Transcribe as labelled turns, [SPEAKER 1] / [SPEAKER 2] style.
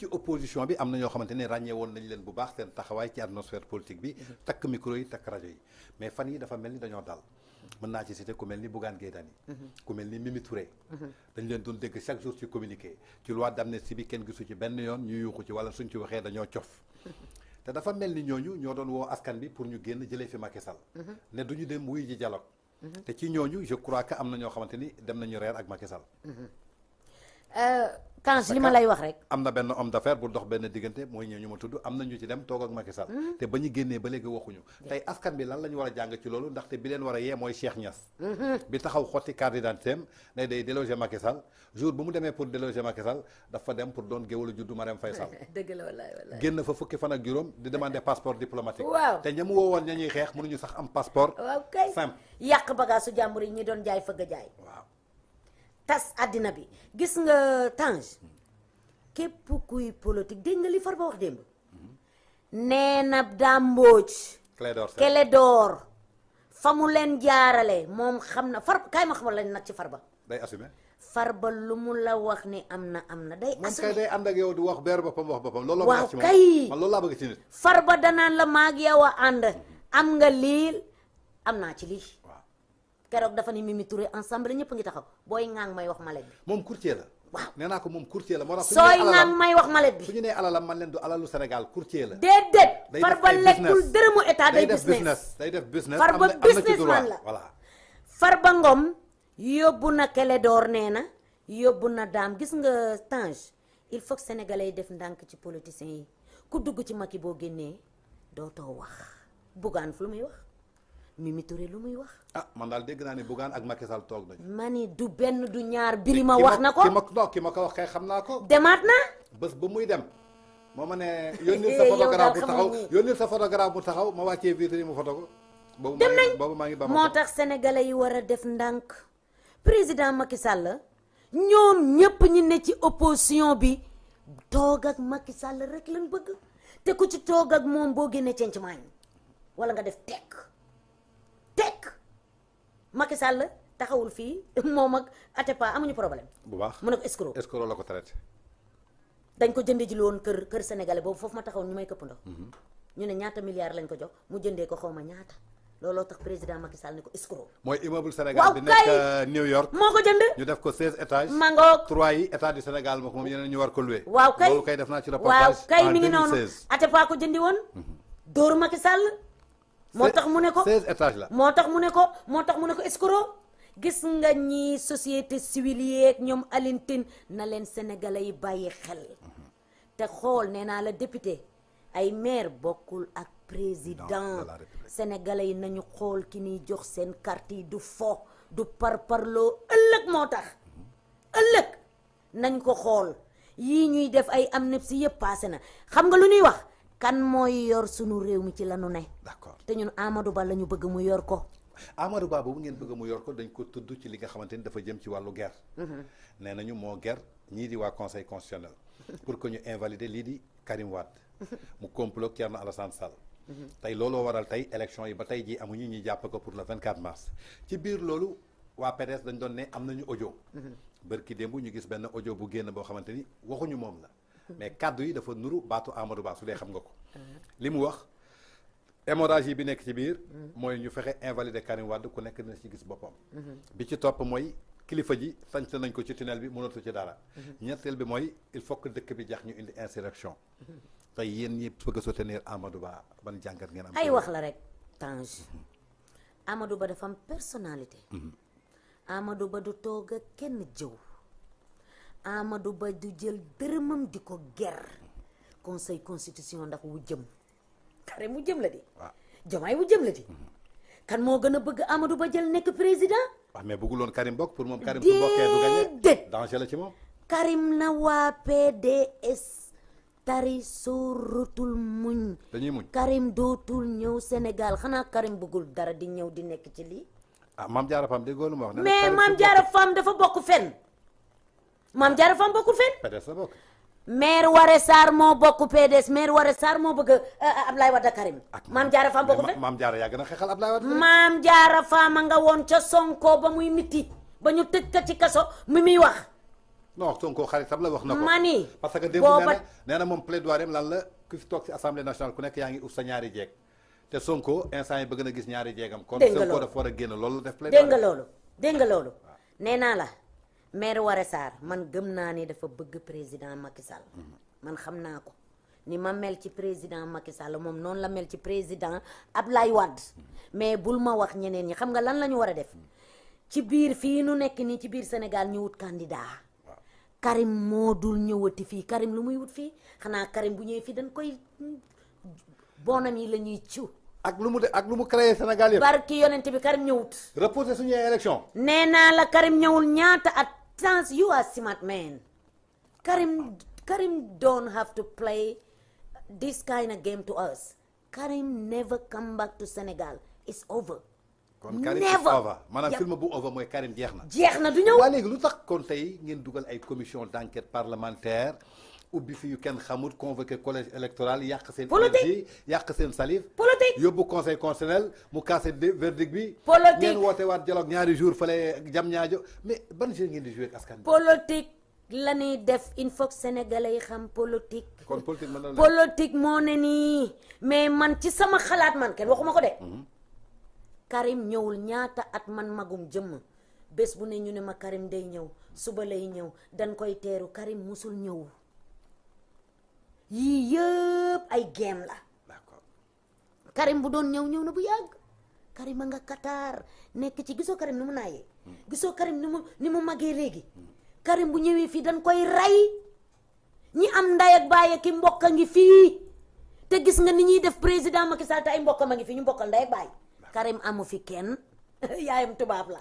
[SPEAKER 1] ci opposition bi am na ñoo xamante ne ràññee woon nañ leen bu baax seen taxawaay ci atmosphère politique bi takk micro yi takk rajo yi mais fan yi dafa mel ni dañoo dal mën naa ci citer ku mel ni Bougane Gueye Dany ku mel ni Mimi Touré dañ leen doon dégg chaque jour ci communiqué ci loi d'amnistie bi kenn gisu ci benn yoon ñu yuuxu ci wala suñ ci waxee dañoo cof te dafa mel ni ñooñu ñoo doon woo askan bi pour ñu génn jëlee fi Macky Sall ne duñu dem wuy ji dialogue te ci ñooñu je crois que am na ñoo xamante ni dem nañu reer ak Macky Sall
[SPEAKER 2] Tange li ma lay wax rek
[SPEAKER 1] am na benn homme d'affaires bu dox benn diggante mooy ñëw ñu ma tudd am na ñu ci dem toog ak Macky Sall te ba ñu génnee ba léegi waxuñu tey askan bi lan la ñu war a jàng ci loolu ndaxte bi leen war a yee mooy Cheikh Niass bi taxaw xotti carte d'identité am ne day déloger Macky Sall jour bu mu demee pour déloger Macky Sall dafa dem pour doon géwalu juddu Marème Faye Sall
[SPEAKER 2] dëgg la wallaay
[SPEAKER 1] génn fa fukki fan ak juróom di demander passeport diplomatique
[SPEAKER 2] waaw
[SPEAKER 1] te ña mu woowoon ña ñuy xeex mënuñu sax am passeport
[SPEAKER 2] waaw kay
[SPEAKER 1] simple
[SPEAKER 2] yàq bagage su jàmbur yi ñi doon jaay fëgg jaay
[SPEAKER 1] waaw
[SPEAKER 2] tas àddina bi gis nga Tange képp kuy politique dégg nga li Farba wax démb nee na dàmbooj Clédor fa mu leen jaarale moom xam na Farba kaay ma xamal leen nag ci Farba
[SPEAKER 1] day assumer
[SPEAKER 2] Farba lu mu la wax ni am na day
[SPEAKER 1] moom
[SPEAKER 2] assumer
[SPEAKER 1] kay day ànd ak yow di wax beer boppam wax boppam loolu
[SPEAKER 2] waaw
[SPEAKER 1] ci moom
[SPEAKER 2] kay
[SPEAKER 1] man loolu laa bëgg ci nit
[SPEAKER 2] Farba danaan la maag yow a ànd am nga lii am naa ci lii
[SPEAKER 1] waaw
[SPEAKER 2] keroog dafa ni Mimi Touré ensemble ñëpp ngi taxaw booy ŋaang may wax malet bi
[SPEAKER 1] moom courtier la
[SPEAKER 2] waaw
[SPEAKER 1] nee naa ko moom courtier la moo tax
[SPEAKER 2] sooy ŋaang may wax malet bi
[SPEAKER 1] su ñu nee alalam man leen du alalu Sénégal courtier la
[SPEAKER 2] déedéet
[SPEAKER 1] day
[SPEAKER 2] Farba
[SPEAKER 1] def ay
[SPEAKER 2] lekkul
[SPEAKER 1] business.
[SPEAKER 2] dërëmu état day
[SPEAKER 1] def
[SPEAKER 2] business
[SPEAKER 1] day def business
[SPEAKER 2] Farba
[SPEAKER 1] am na ci
[SPEAKER 2] businessman
[SPEAKER 1] droit
[SPEAKER 2] la
[SPEAKER 1] voilà
[SPEAKER 2] Farba Ngom yóbbu na Clédor nee na yóbbu na daam gis nga Tange il faut que sénégalais yi def ndànk ci politiciens yi ku dugg ci Macky boo génnee dootoo wax Bougane fu lu muy wax Mimi Touré lu muy wax
[SPEAKER 1] ah man daal dégg naa ni Bougane ak Macky Sall toog nañu
[SPEAKER 2] ma ni du benn du ñaar Birima wax na ko
[SPEAKER 1] ki ma ko wax kay xam naa ko
[SPEAKER 2] demaat na
[SPEAKER 1] bés ba muy dem moo ma ne yónnil sa photographe bu taxaw yónnil sa photographe bu taxaw ma wàccee vitre mu photo ko boobu
[SPEAKER 2] dem nañ
[SPEAKER 1] boobu maa ngi ba
[SPEAKER 2] moo tax sénégalais yi war a def ndànk président Macky Sall ñoom ñépp ñi ne ci opposition bi toog ak Macky Sall rek lañ bëgg te ku ci toog ak moom boo génnee cenc maañ wala nga def tekk Macky Sall taxawul fii moom ak Atepa amuñu problème
[SPEAKER 1] bu baax
[SPEAKER 2] mu ne ko escroc
[SPEAKER 1] la ko traité
[SPEAKER 2] dañ ko jëndee ji woon kër sénégalais boobu foofu ma taxaw ñu may këpp ndox ñu ne ñaata milliards lañ ko jox mu jëndee ko xaw ma ñaata looloo tax président Macky Sall ni ko escroc
[SPEAKER 1] mooy immeuble Sénégal bi nekk New York
[SPEAKER 2] moo ko jënd
[SPEAKER 1] ñu def ko 16 étages
[SPEAKER 2] mangoog
[SPEAKER 1] 3 yi état du Sénégal moo ko moom yeneen ñu war ko loué
[SPEAKER 2] waaw kay
[SPEAKER 1] loolu kay def naa ci reportage
[SPEAKER 2] waaw kay
[SPEAKER 1] en
[SPEAKER 2] mi ngi noonu
[SPEAKER 1] 2016
[SPEAKER 2] Atepa ko jëndi woon dóor Macky Sall moo tax mu ne ko
[SPEAKER 1] 16 étages la
[SPEAKER 2] moo tax mu ne ko escroc gis nga ñi société civile yeeg ñoom Alintine na leen sénégalais yi bàyyi xel te xool nee naa la député ay maire bokkul ak président sénégalais yi nañu xool ki ñuy jox seen carte yi du fo du parparloo ëllëg moo tax ëllëg nañ ko xool yii ñuy def ay amnistie yëpp passé na xam nga lu ñuy wax kan mooy yor sunu réew mi ci la nu ne
[SPEAKER 1] d'accord
[SPEAKER 2] te ñun Amadou Ba la ñu bëgg mu yor ko
[SPEAKER 1] Amadou Ba boobu ngeen bëgg mu yor ko dañ ko tudd ci li nga xamante ni dafa jëm ci wàllu guerre nee nañu moo guerre ñii di waa conseil constitutionnel pour que ñu invalider lii di Karim Wade mu complot Thierno Alassane Sall tey looloo waral tey élection yi ba tey jii amuñu ñuy jàpp ko pour le 24 mars ci biir loolu waa PDS dañ doon ne am nañu audio bërki démb ñu gis benn audio bu génn boo xamante ni waxuñu moom la mais kaddu yi dafa nuru baatu Amadou Ba su dee xam nga ko li mu wax hémorragie bi nekk ci biir mooy ñu fexe invalider Karim Wade ku nekk dina ci gis boppam bi ci topp mooy kilifa ji sañte nañ ko ci tunnel bi mënatu ci dara ñetteel bi mooy il faut que dëkk bi jax ñu indi insurrection tey yéen ñi bëgg a soutenir Amadou Ba ban jàngat ngeen am
[SPEAKER 2] ay wax la rek Tange Amadou Ba dafa am personnalité Amadou Ba du toog ak kenn jëw Amadou Ba du jël dërëmam di ko ger conseil constitution ndax wu jëm Karim mu jëm la di Diomaye wu jëm la di kan moo gën a bëgg Amadou Ba jël nekk président
[SPEAKER 1] waaw mais bëgguloon Karim bokk pour moom Karim su bokkee du gagné
[SPEAKER 2] déedéet
[SPEAKER 1] danger la ci moom
[SPEAKER 2] Karim na waa PDS tari sóoratul muñ
[SPEAKER 1] dañuy muñ
[SPEAKER 2] Karim dootul ñëw Sénégal xanaa Karim bëggul dara di ñëw di nekk ci lii
[SPEAKER 1] ah Mame Diarra Fam déggoo lu ma wax
[SPEAKER 2] mais Mame Diarra Fam dafa bokk fenn Mame Diarra Fam bokkul fenn
[SPEAKER 1] PDS la bokk
[SPEAKER 2] maire Waré Sarr moo bokk PDS maire Waré Sarr moo bëgg Ablaye Wade Karim Mame Diarra Fam bokku fenn
[SPEAKER 1] Mame Diarra yaa gën a xeexal Ablaye Wade
[SPEAKER 2] Mame Diarra Fam a nga woon ca Sonko ba muy miti ba ñu tëj ka ci kaso mi muy wax
[SPEAKER 1] non Sonko xaritam la wax na ko
[SPEAKER 2] mani
[SPEAKER 1] parce que démb nee na moom plaidoyer lan la ku fi toog ci assemblée nationale ku nekk yaa ngi ut sa ñaari jeeg te Sonko instant yi bëgg na gis ñaari jeegam kon Sonko dafa war a génn loolu def plaidoyer
[SPEAKER 2] dégg nga loolu nee naa la maire Woré Sarr man gëm naa ni dafa bëgg président Macky Sall man xam naa ko ni ma mel ci président Macky Sall moom noonu la mel ci président Ablaye Wade mais bul ma wax ñeneen ñi xam nga lan la ñu war a def ci biir fii nu nekk nii ci biir Sénégal ñu wut candidat Karim moo dul ñëwati fii Karim lu muy wut fii xanaa Karim bu ñëwee fii dañ koy bonam yi la ñuy ciw
[SPEAKER 1] ak lu mu créé Sénégal yëpp
[SPEAKER 2] barki yonent bi Karim ñëwut
[SPEAKER 1] reporté suñu élection
[SPEAKER 2] nee naa la Karim ñëwul ñaata at sans you are smart man Karim don't have to play this kind of game to us Karim never come back to Sénégal it's over
[SPEAKER 1] kon Karim is over maanaam film bu over mooy Karim
[SPEAKER 2] jeex na du ñëw
[SPEAKER 1] waa léegi lu tax kon tey ngeen dugal ay commission d'enquête parlementaire ubbi fi yu kenn xamul convoqué collège électoral yàq seen énergie yàq seen salive
[SPEAKER 2] politique
[SPEAKER 1] yóbbu conseil constitutionnel mu cassé verdict bi
[SPEAKER 2] politique
[SPEAKER 1] ngeen woote waat dialogue ñaari jour fale jam ñaajo mais ban jeu ngeen di jouer ak askan bi
[SPEAKER 2] politique la ñuy def il faut que sénégalais yi xam politique
[SPEAKER 1] kon politique mën na
[SPEAKER 2] politique moo ne nii mais man ci sama xalaat man kenn waxuma ko de Karim ñëwul ñaata at man magum jëmm bés bu ne ñu ne ma Karim day ñëw suba lay ñëw dañ koy teeru Karim musul ñëw yii yëpp ay game la
[SPEAKER 1] d'accord
[SPEAKER 2] Karim bu doon ñëw na bu yàgg Karim a nga Qatar nekk ci gisoo Karim ni mu naayee gisoo Karim ni mu magee léegi Karim bu ñëwee fii dañ koy rey ñi am nday ak baay ak i mbokk a ngi fii te gis nga ni ñuy def président Macky Sall te ay mbokkam a ngi fii ñu mbokkal nday ak baay Karim amu fi kenn yaayam tubaab la